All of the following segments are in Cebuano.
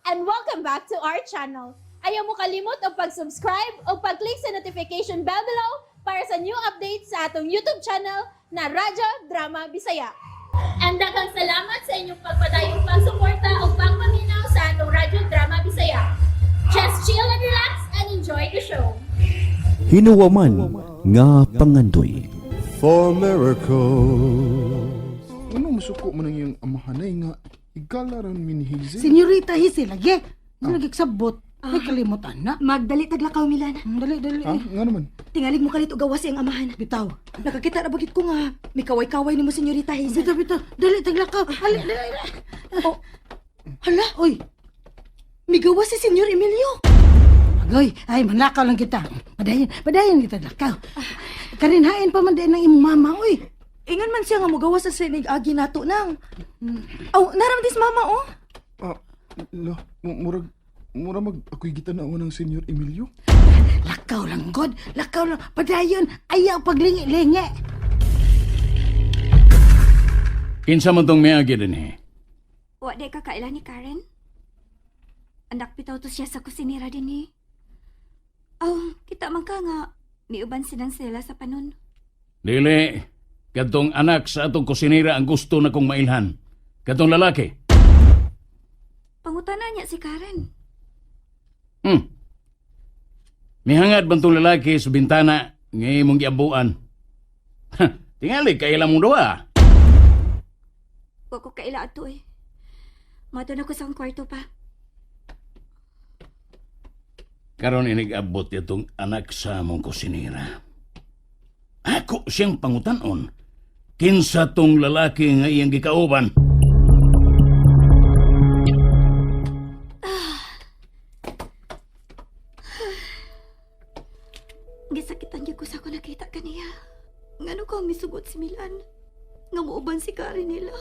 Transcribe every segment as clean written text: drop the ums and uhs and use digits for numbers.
And welcome back to our channel. Ayaw mo kalimot og pag-subscribe o pag-click sa notification bell below para sa new updates sa atong YouTube channel na Radyo Drama Bisaya. And daghang salamat sa inyong pagpadayong pagsuporta o pagpaminaw sa atong Radyo Drama Bisaya. Just chill and relax and enjoy the show. Hinuwaman nga pangandoy. For miracles. Ano masuko mo nang iyong amahanay nga igalaran mi ni Hazel? Senyorita Hazel, lagi. Ano lagi sabot? May kalimutan na. Magdali taglakaw, Milan. Dali, dali. Ha? Nga naman. Tingalig mo kalit og gawas ang amahan. Bitaw. Nakakita na bagit ko nga. May kaway-kaway nimo, Senyorita Hazel. Bitaw, bitaw. Dali, taglakaw. Dali, dali, dali. Oh. Hala, Uy, migawas si Senyor Emilio. Agoy, ay, manlakaw lang kita. Padayon, padayon kita lakaw. Karinhain pa man din ng imong mama, uy. Ingon man siya nga mogawas sa sinig agi nato nang. Aw, naram dis mama oh. Ah, la, murag, murag mag ako'y gitanawan ng Senyor Emilio. Lakaw lang, God. Lakaw lang. Padayon, ayaw paglingi-lingi. Kinsa man tong miagi dinhi? Wa day ka kaila ni Karen? Anak bitaw to siya sa kusinera din eh. Aw, kita man ka nga. Miuban silang sela sa panon. Dili, kadtong anak sa atong kusinera ang gusto na kong mailhan. Kadtong lalaki. Pangutana niya si Karen. Mihangad man tong lalaki sa bintana nga imong giambuan. Ha, tingali kaila mong duha. Wa ko kaila ato eh. Mato na ko sa akong kwarto pa. Karon inig-abot itong anak sa among kusinera. Ako siyang pangutanon. Kinsa tong lalaki nga iyang gikauban? Gisakitan gyud ko sa ako nakita kaniya. Ngano ko ang misugot si Milan? Nga muuban si Karen nila.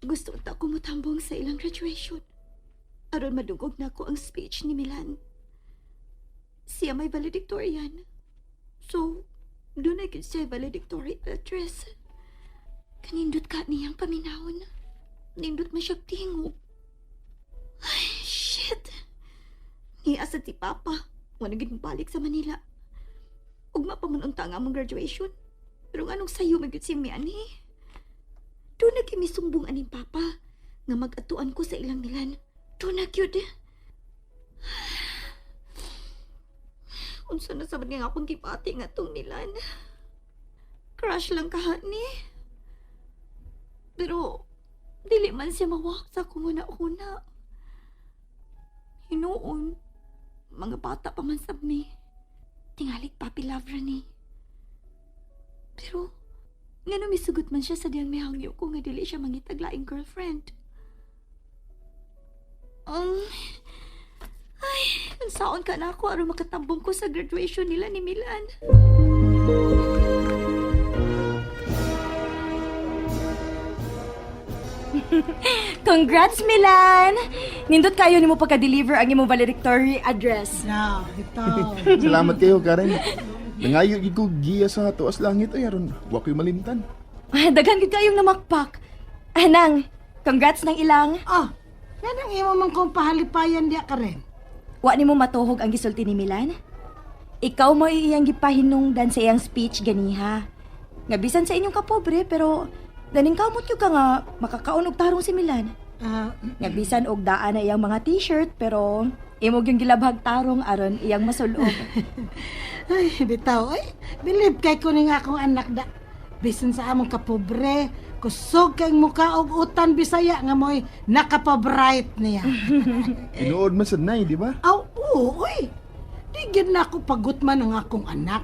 Gusto ta ko motambong sa ilang graduation. Aron madungog na ko ang speech ni Milan. Siya may valedictorian. So, doon na gyud siya valedictorian address. Kanindot ka niyang paminawon. Nindot man siya tingog. Ay, shit! Niya sa ti Papa. Wala gid balik sa Manila. Ugma pa man unta nga among graduation. Pero nganong sayo man gyud si mi ani? Doon na gyud misumbong aning Papa nga mag-atuan ko sa ilang Milan. Doon na gyud. Unsa na sabad nga akong gibati nga tong Milan. Crush lang kaha ni. Pero dili man siya mawak sa akong una-una. Hinuon, mga bata pa man sab mi. Tingalig puppy love ra ni. Pero, ngano misugot man siya sa diyang mihangyo ko nga dili siya mangitag laing girlfriend. Ay, unsaon ka na ako aron makatambong ko sa graduation nila ni Milan. Congrats, Milan! Nindot kayo nimo pagka-deliver ang imong valedictory address. No, bitaw. Salamat kayo, Karen. Nangayo gid ko giya sa tuas langit ay aron wa ko'y malimtan. Daghan gid kayong namakpak. Anang, congrats nang ilang. Oh, yan ang imo man kong pahalipayan diya ka rin. Wa nimo matuhog ang gisulti ni Milan? Ikaw mo iyang gipahinungdan sa iyang speech ganiha. Nga bisan sa inyong kapobre pero daning kamot gyud ka nga makakaon og tarong si Milan. Ah, Nga bisan og daan na iyang mga t-shirt pero imog yung gilabhag tarong aron iyang masulob. Ay, bitaw, ay. Believe kay ko ni nga akong anak da. Bisan sa among kapobre, kusog kay muka og utan Bisaya nga mo'y nakapabright niya. Tinuod man sad nay, di ba? Aw, oo, uy. Di gyud na ako pagutman ang akong anak.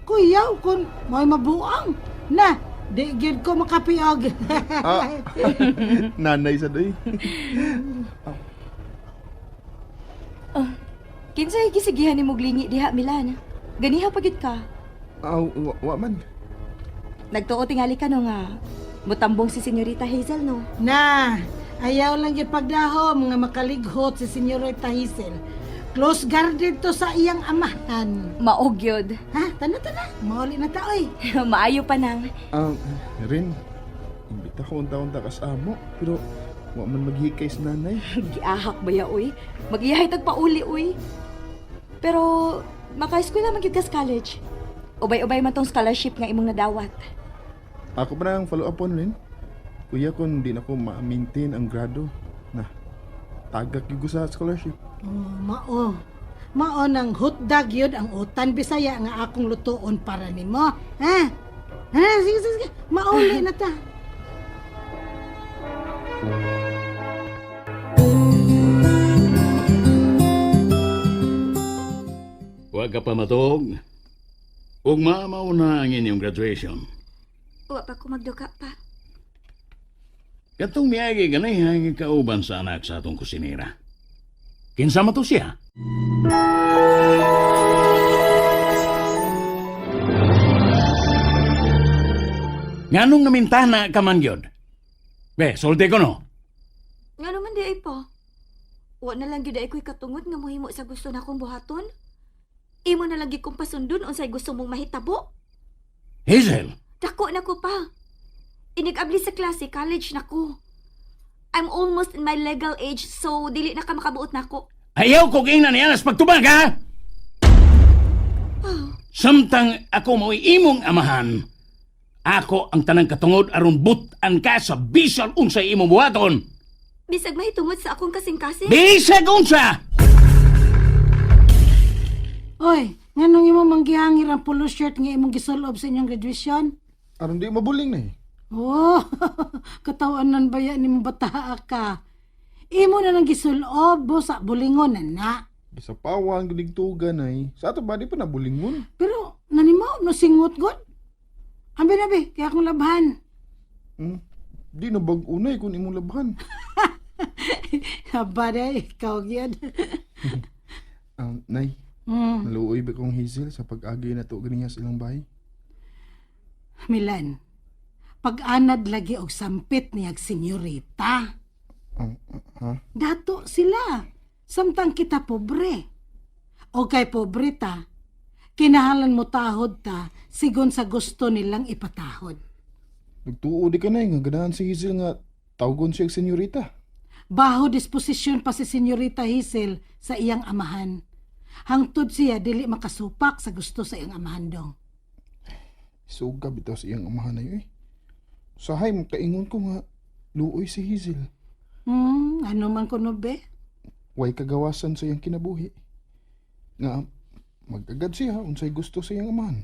Kuyaw kun mo'y mabuang. Na, di gyud ko makapiog. Ah, nanay sad oy. Kinsay gisigihan nimo glingi diha, Milan? Ganiha pa gyud ka. Aw, wa man. Nagtuo tingali ka no nga mutambong si Senyorita Hazel no. Na, ayaw lang gyud pagdahom nga makalighot si Senyorita Hazel. Close guarded to sa iyang amahan. Maog gyud. Ha? Tana, tana. Mauli na ta, oy. Maayo pa nang. Ah, Rin. Imbita ko unta-unta kas amo, pero wa man maghikay sa nanay. Giahak ba ya, uy? Magiyahay tag pauli, uy. Pero, maka-eskwela man gyud ka sa college. Ubay-ubay man tong scholarship nga imong nadawat. Ako pa na ang follow up on rin. Kuya, kung di na ko ma-maintain ang grado, na, tagak yung sa scholarship. Oh, mao. Mao nang hotdog yun ang utan Bisaya nga akong lutuon para nimo. Ha? Ha, sige, sige, sige. Mauli na ta. Wa ka pa matuog. Ug mamaw na ang inyong graduation. Wa pa ko magduka pa. Katong miagi ganay ang kauban sa anak sa atong kusinera. Kinsa man to siya? Nganong namintana ka man gyud? Be, sulti ko no. Nga naman di ay pa. Wa na lang gyud ay ko'y katungod nga mohimo sa gusto na akong buhaton. Imo na lang gyud kong pasundon unsay gusto mong mahitabo. Hazel, Dako na ko pa. Inig-abli sa klase, college na ko. I'm almost in my legal age, so dili na ka makabuot nako. Ayaw kog ingnan niya nas pagtubag, ha? Samtang ako mo'y imong amahan, ako ang tanang katungod aron but-an ka sa bisal unsay imong buhaton. Bisag mahitungod sa akong kasing-kasing. Bisag unsa! Oy, nganong imo manggihangir ang polo shirt nga imong gisulob sa inyong graduation? Aron di mabuling na eh. Oh, katawanan ba yan ni bata ka? Imo na nang gisulob, busa bulingon na na. Sa pawang, giligtugan ay. Sa ato ba, di pa nabulingon. Pero nanimo no singot god. Ambi na be, kaya akong labhan. Hmm? Di na bag-unay kung imong labhan. Aba day, ikaw gyud. Nay, naluoy ba kong Hazel sa pag-agi na to ganiya sa ilang bahay? Milan, pag-anad lagi og sampit niyag senyorita. Ha? Dato sila. Samtang kita pobre. O kay pobre ta, kinahalan mo tahod ta sigon sa gusto nilang ipatahod. Nagtuo di ka na nga ganahan si Hazel nga tawgon siya og senyorita. Baho disposisyon pa si Senyorita Hazel sa iyang amahan. Hangtod siya dili makasupak sa gusto sa iyang amahan dong. Suga bitaw sa iyang amahan na eh. Sahay, makaingon ko nga luoy si Hazel. Ano man kuno be? Way kagawasan sa iyang kinabuhi. Nga magagad siya unsay gusto sa iyang amahan.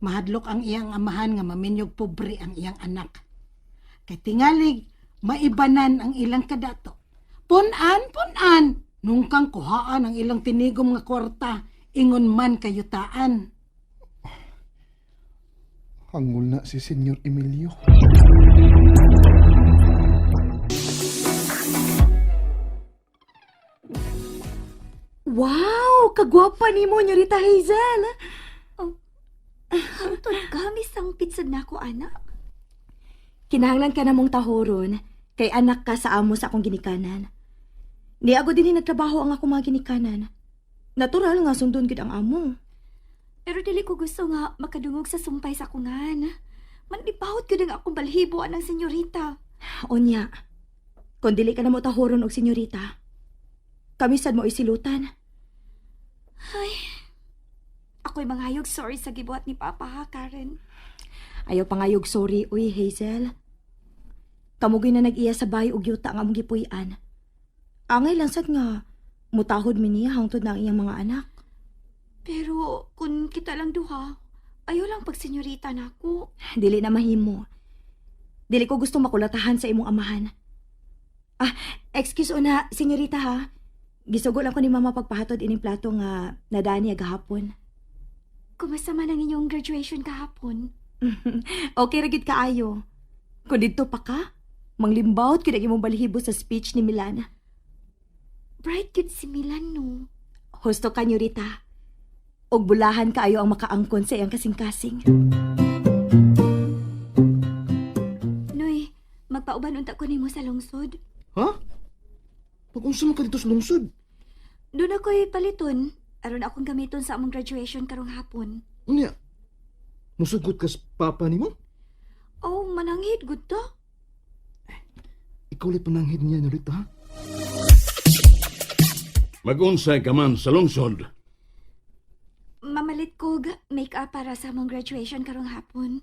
Mahadlok ang iyang amahan nga maminyog pobre ang iyang anak. Kay tingalig, maibanan ang ilang kadato. Punan, punan! Nungkang kuhaan ang ilang tinigom nga kwarta, ingon man kayutaan. Hangol na si Senyor Emilio. Wow! Kagwapa nimo, Nyorita Hazel! Hangtod ka, misang pitsad na ako, anak. Kinahanglan ka na mong tahoron kay anak ka sa amo sa akong ginikanan. Ni ako din nagtrabaho ang akong mga ginikanan. Natural nga sundon gid ang amo. Pero dili ko gusto nga makadungog sa sumpay sa kungan. Manlipahot ko ang akong balhibo anang senyorita. Onya, kung dili ka na mo tahoron og senyorita, kami sad mo isilutan. Ako'y mangayog sorry sa gibuhat ni Papa ha, Karen. Ayaw pangayog sorry, uy Hazel. Kamugoy na nag-iya sa bahay og yuta ang among gipuy-an. Angay lang sad nga mutahod mi niya hangtod na ang iyang mga anak. Pero kung kita lang duha, ayaw lang pag senyorita na ako. Dili na mahimo. Dili ko gusto makulatahan sa imong amahan. Ah, excuse una, senyorita ha. Gisugo lang ko ni mama pagpahatod ining plato nga nadani gahapon. Kumusta man ang inyong graduation kahapon? Okay ra gid kaayo. Kun didto pa ka, manglimbawot gyud ang imong balhibo sa speech ni Milana. Bright cute si Milan, no? Husto ka, Nyorita. Og bulahan kaayo ang makaangkon sa iyang kasing-kasing. Noy, magpauban unta ko nimo sa lungsod. Ha? Pag-unsa man ka dito sa lungsod? Doon ako'y paliton. Aron akong gamiton sa among graduation karong hapon. Unya, musugot ka sa papa nimo? Oh, mananghid gud to. Ikaw ulit pananghid niya, Norita, ha? Magunsay ka man sa lungsod. Mamalit kog make-up para sa among graduation karong hapon.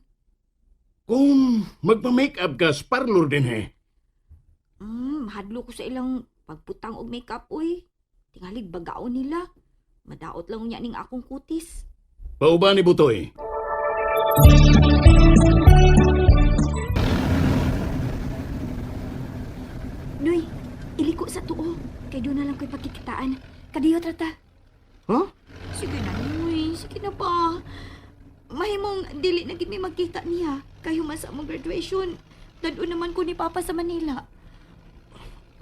Kung magpa-make-up ka sa parlor din he. Mahadlo ko sa ilang pagputang og make-up uy. Tingalig bagaon nila. Madaot lang unya ning akong kutis. Pauba ni Butoy. Noy, iliko sa tuo. Kay doon na lang ko'y pagkikitaan. Kadiyo trata. Ha? Sige na, Noy. Sige na pa. Mahimong dili na gid mi magkita niya. Kay human sa among graduation. Dad-o naman ko ni Papa sa Manila.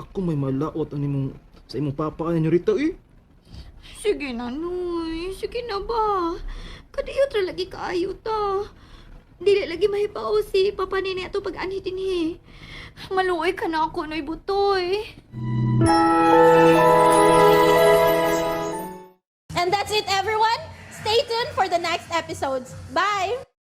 Ako may malaot ani mong sa imong papa ani Norita, eh. Sige na, Noy. Sige na ba? Kadiyo tra lagi kaayo ta. Dili lagi mahibaw si Papa nini ato pag-anhi dinhi. Maluoy ka na ako, Noy Butoy. And that's it, everyone. Stay tuned for the next episodes. Bye!